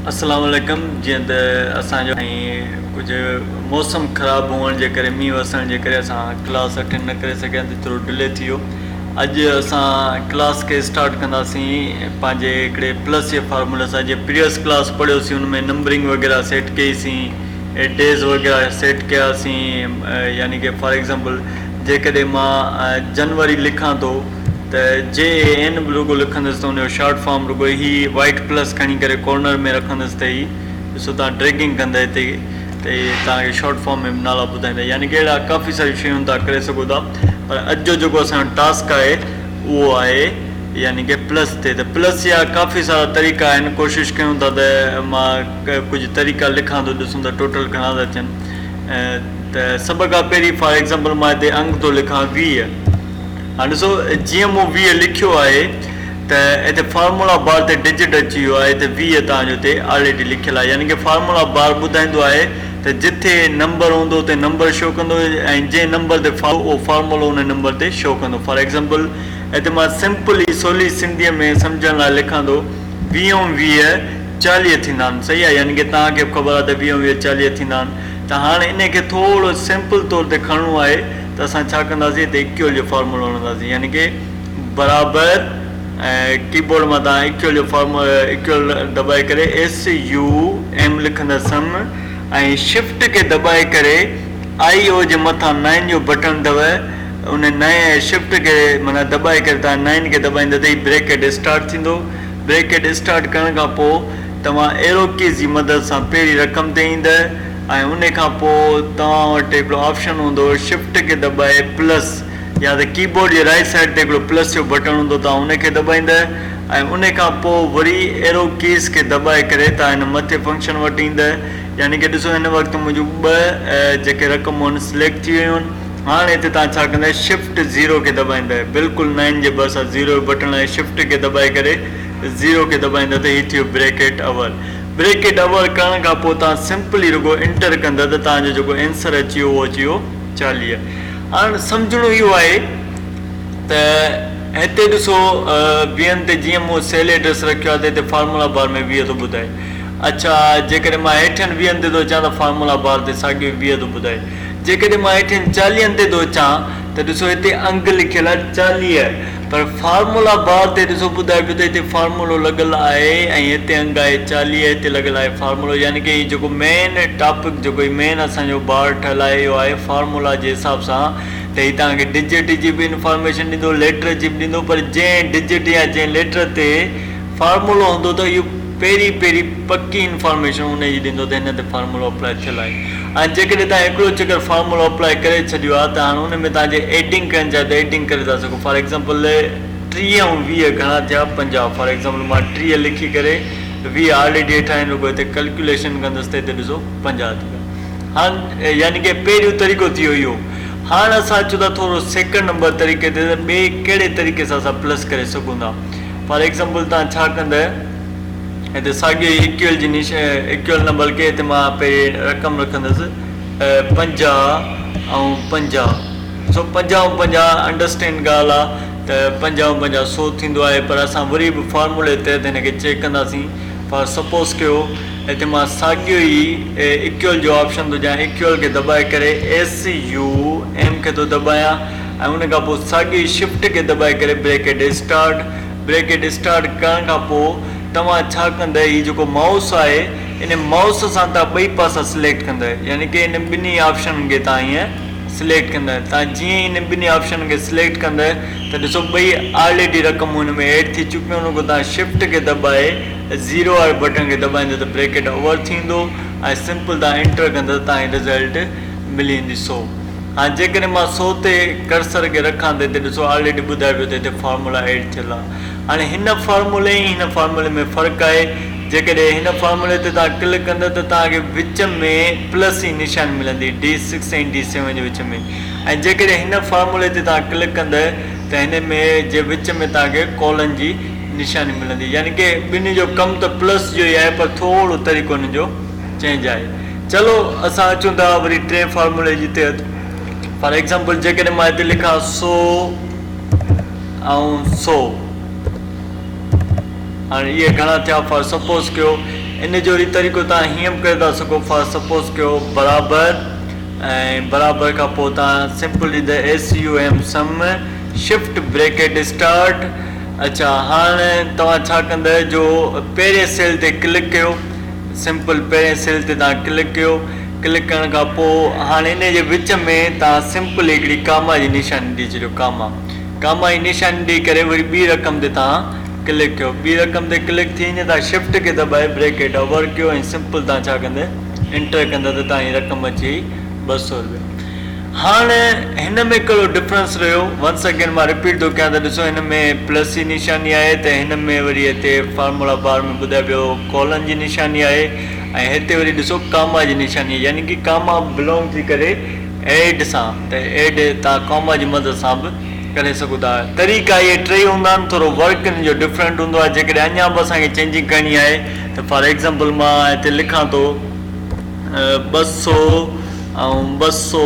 اسلام عليڪم جيئن ته اسان جو ۽ ڪجهه موسم خراب هئڻ جي ڪري مينهن وسڻ جي ڪري اسان ڪلاس اٽينڊ نه ڪري سگهيا ته ٿورو ڊلي ٿي ويو اڄ اسان ڪلاس کي اسٽارٽ ڪنداسين پنهنجي هڪڙي پلس جي فارمولي سان جيئن پريوس ڪلاس پڙهيوسين ان ۾ نمبرنگ وغيره سيٽ ڪئي سين ڊيز وغيره سيٽ ڪياسين يعني ڪي فار ايگزامپل جيڪڏهن مان جنوري لکان ٿو ته جي اي اين به رڳو لکندس ته ان جو شارٽ فارم رڳو هي وائيٽ پلس کڻي ڪري ڪارنر ۾ رکندس ته هي ڏسو توهان ڊريگنگ ڪندا هتي ته هي توهان کي شارٽ فارم ۾ به نالا ٻڌائيندا يعني ڪي اهڙا ڪافي ساريون شيون توهان ڪري سگهو ٿا پر اڄ جو جيڪو اسان جو ٽاسڪ آهي اهو آهي يعني ڪي پلس تي ته پلس جا ڪافي سارا طريقا آهن ڪوشش ڪيون ٿا ته مان ڪجهه طريقا لکان ٿو ڏسون ته ٽوٽل گهڻا ٿا اچن ته سڀ کان پهرين فار ايگزامپل مان هتي انگ ٿو لکان 20. هاڻ ڏسو جيئن مون 20 لکيو آهي ته هتي فارمولا بار تي ڊجٽ اچي ويو آهي هتي 20 توهان جو هتي آلريڊي لکيل آهي يعني ڪي فارمولا بار ٻڌائيندو آهي ته جٿي نمبر هوندو اتي نمبر شو ڪندو ۽ جنهن نمبر تي اهو فارمولو ان نمبر تي شو ڪندو. فار ايگزامپل هتي مان سمپل ئي سولي سنڌيء ۾ سمجهڻ لاء لکان ٿو 20 ۽ 20 40 ٿيندا آهن صحيح آهي يعني ڪي توهان کي به خبر آهي ته 20 ۽ 20 40 ٿيندا آهن ته هاڻ انهي کي ٿورو سمپل طور تي کڻڻو آهي ته اسان ڇا ڪنداسين هتي ايڪيول جو فارمولو هڻنداسين يعني ڪي برابر ۽ ڪيبورڊ مان توهان ايڪيول جو فارمولو ايڪيول دٻائي ڪري ايس يو ايم لکندا سم ۽ شفٽ کي دٻائي ڪري آئي او جي مٿان نائن جو بٽڻ اٿو ان نائن شفٽ کي معنيٰ دٻائي ڪري توهان نائن کي دٻائيندا ته هي بريڪيٽ اسٽارٽ ٿيندو بريڪيٽ اسٽارٽ ڪرڻ کان پوء توهان ايرو ڪيز جي مدد سان پهرين رقم تي ايندء ۽ ان کان پوء توهان وٽ هڪڙو آپشن هوندو شفٽ کي دٻائي پلس يا ته ڪي بورڊ جي رائيٽ سائيڊ تي هڪڙو پلس جو بٽڻ هوندو توهان ان کي دٻائيندء ۽ ان کان پوء وري ايرو ڪيز کي دٻائي ڪري توهان هن مٿي فنڪشن وٽ ايندء يعني ڪه ڏسو هن وقت منهنجون ٻه جيڪي رقمون آهن سليڪٽ ٿي ويون آهن هاڻ هتي توهان ڇا ڪندء شفٽ زيرو کي دٻائيندء بلڪل نائن جي ڀرسان زيرو جو بٽڻ آهي شفٽ کي دٻائي ڪري زيرو کي دٻائيندا ته هي ٿيو بريڪيٽ اور. بريڪيٽ اور ڪرڻ کان پوء توهان سمپلي رڳو انٽر ڪندا ته توهان جو جيڪو اينسر اچي ويو اهو اچي ويو 40. هاڻ سمجهڻو اهو آهي ته هتي ڏسو ويهن تي جيئن مون سيل ايڊريس رکيو آهي ته هتي فارمولا بار ۾ 20 ٿو ٻڌائي. اڇا جيڪڏهن مان هيٺين ويهن تي ٿو اچان ته فارمولا بار تي ساڳيو 20 ٿو ٻڌائي. جيڪڏهن مان هيٺين چاليهن تي ٿو اچان ته ڏسو هتي انگ لکيل آهي 40. پر فارمولا بار تي ڏسو ٻڌائي پيو ته هتي فارمولو لڳل آهي ۽ هتي انگ آهي 40 هتي لڳل آهي فارمولو يعني ڪي هي جيڪو مين ٽاپڪ جيڪو هي مين اسان جو بار ٺهيل آهي اهو آهي فارمولا جي حساب سان ته هي توهان کي ڊجٽ جي به انفارميشن ڏيندو ليٽر جي به ڏيندو پر جنهن ڊجٽ يا جنهن ليٽر تي فارمولو هوندو ته اهو پهرين پهرين پڪي انفارميشن انهي جي ڏيندو ته هن تي فارمولو اپلائي ٿيل آهي ۽ جيڪڏهن توهان هڪڙو چڪر فارمولو اپلائي ڪري ڇڏيو آهي ته هاڻ ان ۾ توهان جي ايڊنگ ڪرڻ چاهيو ته ايڊنگ ڪري ٿا سگهو فار ايگزامپل 30 ۽ 20 گهڻا ٿيا 50 فار ايگزامپل مان 30 لکي ڪري 20 آلريڊي هيٺ آهن رڳو هتي ڪلڪيوليشن ڪندس ته هتي ڏسو 50 ٿي ويا هاڻ يعني ڪي پهريون طريقو ٿي ويو اهو هاڻ اسان اچون ٿا ٿورو سيڪنڊ نمبر طريقي تي ته ٻئي ڪهڙي طريقي سان اسان پلس ڪري سگهون ٿا فار ايگزامپل توهان ڇا ڪندء هتي ساڳيو ئي ايڪيول جي نش ايڪيول نه بلڪه هتي مان پهرين رقم رکندس 50 ۽ 50 سو 50 ۽ 50 انڊرسٽينڊ ڳالهه آ ته 50 ۽ 50 سو ٿيندو آهي پر اسان وري به فارمولي تحت هن کي چيڪ ڪنداسين فار سپوز ڪيو هتي مان ساڳيو ئي ايڪيول جو آپشن ٿو ڏيان ايڪيول کي دٻائي ڪري ايس يو ايم کي ٿو دٻايان ۽ ان کان پوء ساڳيو ئي شفٽ کي دٻائي ڪري بريڪيٽ اسٽارٽ بريڪيٽ اسٽارٽ ڪرڻ کان پوء توهان ڇا ڪندء هي جيڪو مائوس آهي ان مائوس سان توهان ٻئي پاسا سليڪٽ ڪندء يعني ڪي ان ٻنهي آپشنن کي توهان هيئن سليڪٽ ڪندء توهان جيئن ئي ان ٻنهي آپشنن کي سليڪٽ ڪندء ته ڏسو ٻئي آلريڊي رقمون هن ۾ ايڊ ٿي چڪيون آهن رڳو توهان شفٽ کي دٻائي زيرو واري بٽڻ کي دٻائيندو ته بريڪيٽ اوور ٿيندو ۽ سمپل توهان انٽر ڪندء ته توهان کي رزلٽ ملي ويندي سو هاڻ جيڪڏهن مان سو تي ڪرسر کي رکان ته هتي ڏسو آلريڊي ٻڌايو پيو ته هتي فارمولا ايڊ ٿيل آهي. هاڻي هن فارمولي ۽ هن فارمولي ۾ فرق آهي. جيڪڏهن هن فارمولي تي توهان ڪلڪ ڪندؤ ته توهان کي وچ ۾ پلس جي نشاني ملندي ڊي سڪس ۽ ڊي سيون جي وچ ۾ ۽ جيڪڏهن هن فارمولي تي توهان ڪلڪ ڪندؤ ته هن ۾ جي وچ ۾ توهان کي ڪولن جي نشاني ملندي يعني ڪي ٻنهي جو ڪم ته پلس جو ئي آهي پر ٿورو طريقو هن جو چينج آهي. چلو اسان اچون ٿا وري ٽئين فارمولي جي تحت. فار ايگزامپل جيڪڏهن مان هتي لکان سو ۽ سو هاڻي اهي گهڻا ٿيا فار سپوز ڪيو ان جو وري طريقو توهان هيئن به ڪري ٿا سگهو فار سپوز ڪيو برابر ۽ برابر کان پوء توهان سمپل ڏيندا S U M sum shift bracket start اڇا هاڻ توهان ڇا ڪندا جو پهرين سيل تي ڪلڪ ڪيو سمپل پهرين سيل تي توهان ڪلڪ ڪيو ڪلڪ ڪرڻ کان پوء هاڻ ان جي وچ ۾ توهان سمپل هڪڙي ڪاما جي نشاني ڏئي ڇڏيو ڪاما ڪاما جي نشاني ڏئي ڪري وري ٻي رقم تي توهان ڪلڪ ڪيو ٻي رقم تي ڪلڪ ٿي وڃي تان شفٽ کي دٻائي بريڪيٽ اوور ڪيو ۽ سمپل تان ڇا ڪندي انٽر ڪندا ته تان جي رقم اچي وئي 200 روپيا هاڻ هن ۾ ڪهڙو ڊفرنس رهيو ونس اگين مان رپيٽ ٿو ڪيان ته ڏسو هن ۾ پلس جي نشاني آهي ته هن ۾ وري هتي فارمولا بار ۾ ٻڌائي پيو ڪولن جي نشاني آهي ۽ هتي وري ڏسو ڪاما جي نشاني آهي يعني ڪي ڪاما بلونگ ٿي ڪري ايڊ سان ته ايڊ تان ڪاما جي مدد سان به ڪري سگهو ٿا. طريقا اهي ٽئي هوندا آهن ٿورو ورڪ انهن جو ڊفرنٽ هوندو آهي جيڪڏهن اڃا به اسان کي چينجنگ ڪرڻي آهي ته فار ايگزامپل مان هتي لکان ٿو 200 ۽ 200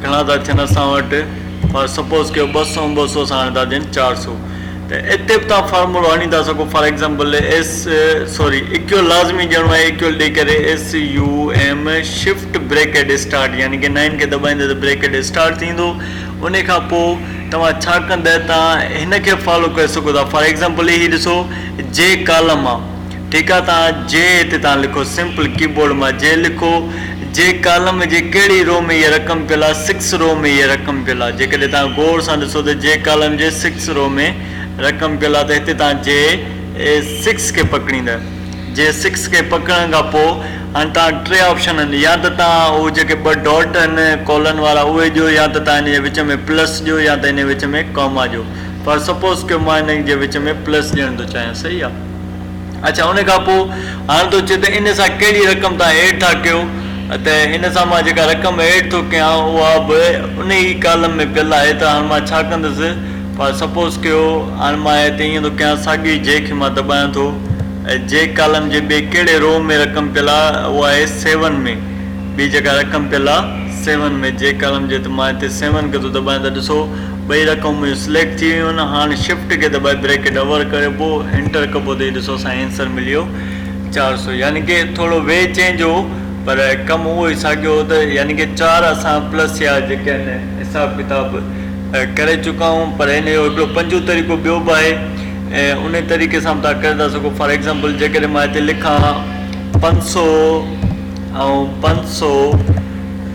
گهڻا ٿا ٿين اسان وٽ فار سپوز ڪيو 200 ۽ 200 سان هاڻي ٿا ٿين 400 ته اتي به توهان فارمولو هڻي ٿا سگهو for example S sorry equal لازمي ڏيڻو آهي ايڪيول ڏئي ڪري S U M shift bracket start يعني ڪي نائن کي دٻائيندي ته بريڪيٽ اسٽارٽ ٿيندو انهي کان پوء توهان ڇا ڪندا توهان هن کي فالو ڪري سگهو ٿا فار ايگزامپل هي ڏسو جي ڪالم آ ٺيڪ آ توهان جي هتي توهان لکو سمپل ڪي بورڊ مان جي لکو جي ڪالم جي ڪهڙي رو ۾ هي رقم پيل آ سڪس رو ۾ هي رقم پيل آ جيڪڏهن توهان غور سان ڏسو ته جي ڪالم جي سڪس رو ۾ رقم پيل آ ته هتي توهان جي سڪس کي پڪڙيندا جي سڪس کي پڪڙڻ کان پوء هاڻي توهان وٽ ٽي آپشن آهن يا ته توهان اهي جيڪي ٻه ڊاٽ آهن ڪالن وارا اهي ڏيو يا ته توهان ان جي وچ ۾ پلس ڏيو يا ته ان جي وچ ۾ ڪاما ڏيو فار سپوز ڪيو مان ان جي وچ ۾ پلس ڏيڻ ٿو چاهيان صحيح آهي اڇا ان کان پوء هاڻي ٿو چئي ته ان سان ڪهڙي رقم توهان ايڊ ٿا ڪيو ته ان سان مان جيڪا رقم ايڊ ٿو ڪيان اها به ان ئي ڪالم ۾ پيل آهي ته هاڻي مان ڇا ڪندس فار سپوز ڪيو هاڻي مان هتي ائين ٿو ڪيان ساڳيو ئي جي کي مان دٻايان ٿو ۽ جي ڪالم جي ٻئي ڪهڙي رو ۾ رقم پيل آ اها آهي سيون ۾ ٻي جيڪا رقم پيل آ سيون ۾ جي ڪالم جي ته مان هتي سيون کي ٿو دٻايان ته ڏسو ٻئي رقمون منهنجون سليڪٽ ٿي ويون آهن هاڻي شفٽ کي دٻائي بريڪيٽ اوور ڪربو انٽر ڪبو ته هي ڏسو اسان کي آنسر ملي ويو 400 يعني ڪي ٿورو وي چينج هو پر ڪم اهو ئي ساڳيو هو ته يعني ڪي چار اسان پلس يا جيڪي آهن حساب ڪتاب ڪري چڪا آهيون پر ان جو هڪڙو پنجون طريقو ٻيو به آهي ۽ ان طريقي سان به توهان ڪري ٿا سگهو فار ايگزامپل جيڪڏهن مان هتي لکان 500 ۽ 500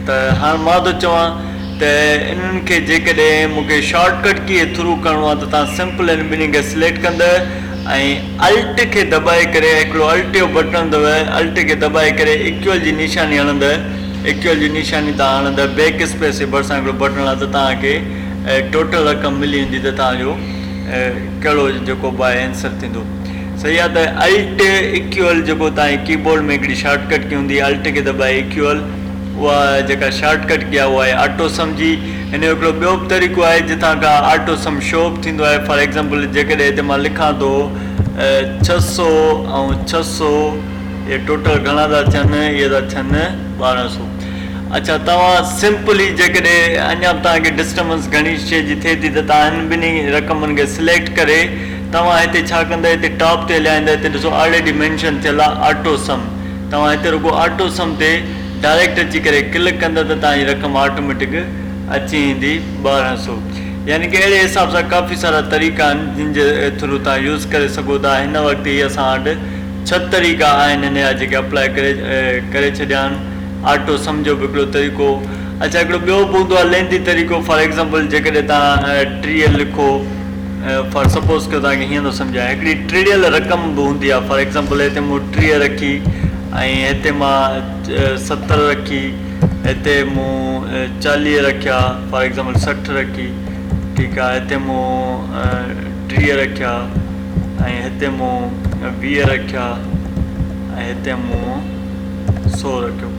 ته هاڻ مان ٿو چوان ته انهن کي جيڪڏهن مون کي شارٽ ڪٽ ڪي ٿرو ڪرڻو آهي ته توهان سمپل انهن ٻنهي کي سليڪٽ ڪندؤ ۽ الٽ کي دٻائي ڪري هڪڙو الٽ جو بٽڻ اٿو الٽ کي دٻائي ڪري ايڪول جي نشاني هڻندؤ ايڪول جي نشاني تان هڻندڙ بيڪ اسپيس جي ڀرسان هڪڙو بٽڻ آهي ته توهان کي ٽوٽل رقم ملي ويندي ته توهان جو ڪهڙو جيڪو به آهي آنسر ٿيندو صحيح آهي ته الٽ ايڪول جيڪو توهان جي ڪي بورڊ ۾ هڪڙي شارٽ ڪٽ ڪي هوندي الٽ کي دٻائي ايڪول اها جيڪا شارٽ ڪٽ ڪي آهي اها آهي آٽو سم جي ان جو هڪڙو ٻيو به طريقو آهي جتان کان آٽو سم شو به ٿيندو آهي فار ايگزامپل جيڪڏهن هتي مان لکان ٿو 600 ۽ 600 اهي ٽوٽل گهڻا ٿا ٿين؟ اهي ٿا ٿين 1200. اڇا توهان سمپلي جيڪڏهن اڃا به توهان کي ڊسٽربنس گهڻي شيء جي ٿئي ٿي ته توهان هن ٻنهي رقمن کي سليڪٽ ڪري توهان هتي ڇا ڪندا هتي ٽاپ تي هليا ايندا هتي ڏسو آلريڊي مينشن ٿيل آهي آٽو سم توهان هتي رڳو آٽو سم تي ڊائريڪٽ اچي ڪري ڪلڪ ڪندا ته توهان جي رقم آٽوميٽڪ اچي ايندي 1200 يعني ڪي اهڙي حساب سان ڪافي سارا طريقا آهن جن جي ٿرو توهان يوز ڪري سگهو ٿا هن وقت هي اسان وٽ ڇھ طريقا آهن ان جا جيڪي اپلاء ڪري ڪري ڇڏيا آهن آٽو سم جو به هڪڙو طريقو اڇا هڪڙو ٻيو به هوندو آهي لينٿي طريقو فار ايگزامپل جيڪڏهن توهان 30 لکو فار سپوز ڪيو توهان کي هيئن ٿو سمجهايان هڪڙي ٽڙيل رقم به هوندي آهي فار ايگزامپل هتي مون 30 رکي ۽ هتي مان 70 رکي هتي مون 40 رکيا فار ايگزامپل 60 رکي ٺيڪ آهي هتي مون 30 رکيا ۽ هتي مون 20 رکيا ۽ هتي مون 100 رکيو.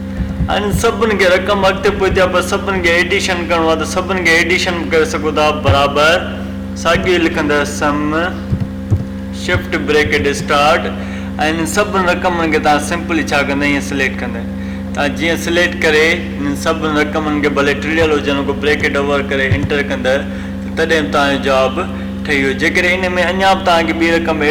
انهن سڀن کي رقم اڳتي پوئتي آهي پر سڀن کي ايڊيشن ڪرڻو آهي ته سڀن کي ايڊيشن به ڪري سگهو ٿا برابر ساڳيو ئي لکندس سم شفٽ بريڪيٽ اسٽارٽ ۽ انهن سڀن رقمن کي توهان سمپلي ڇا ڪندا ائين سليڪٽ ڪندا توهان جيئن سليڪٽ ڪري انهن سڀن رقمن کي ڀلي ٽڙيل هجن رڳو بريڪيٽ اوور ڪري انٽر ڪندا ته تڏهن به توهان جو جواب ٺهي ويو. جيڪڏهن ان ۾ اڃا به توهان کي ٻي رقم.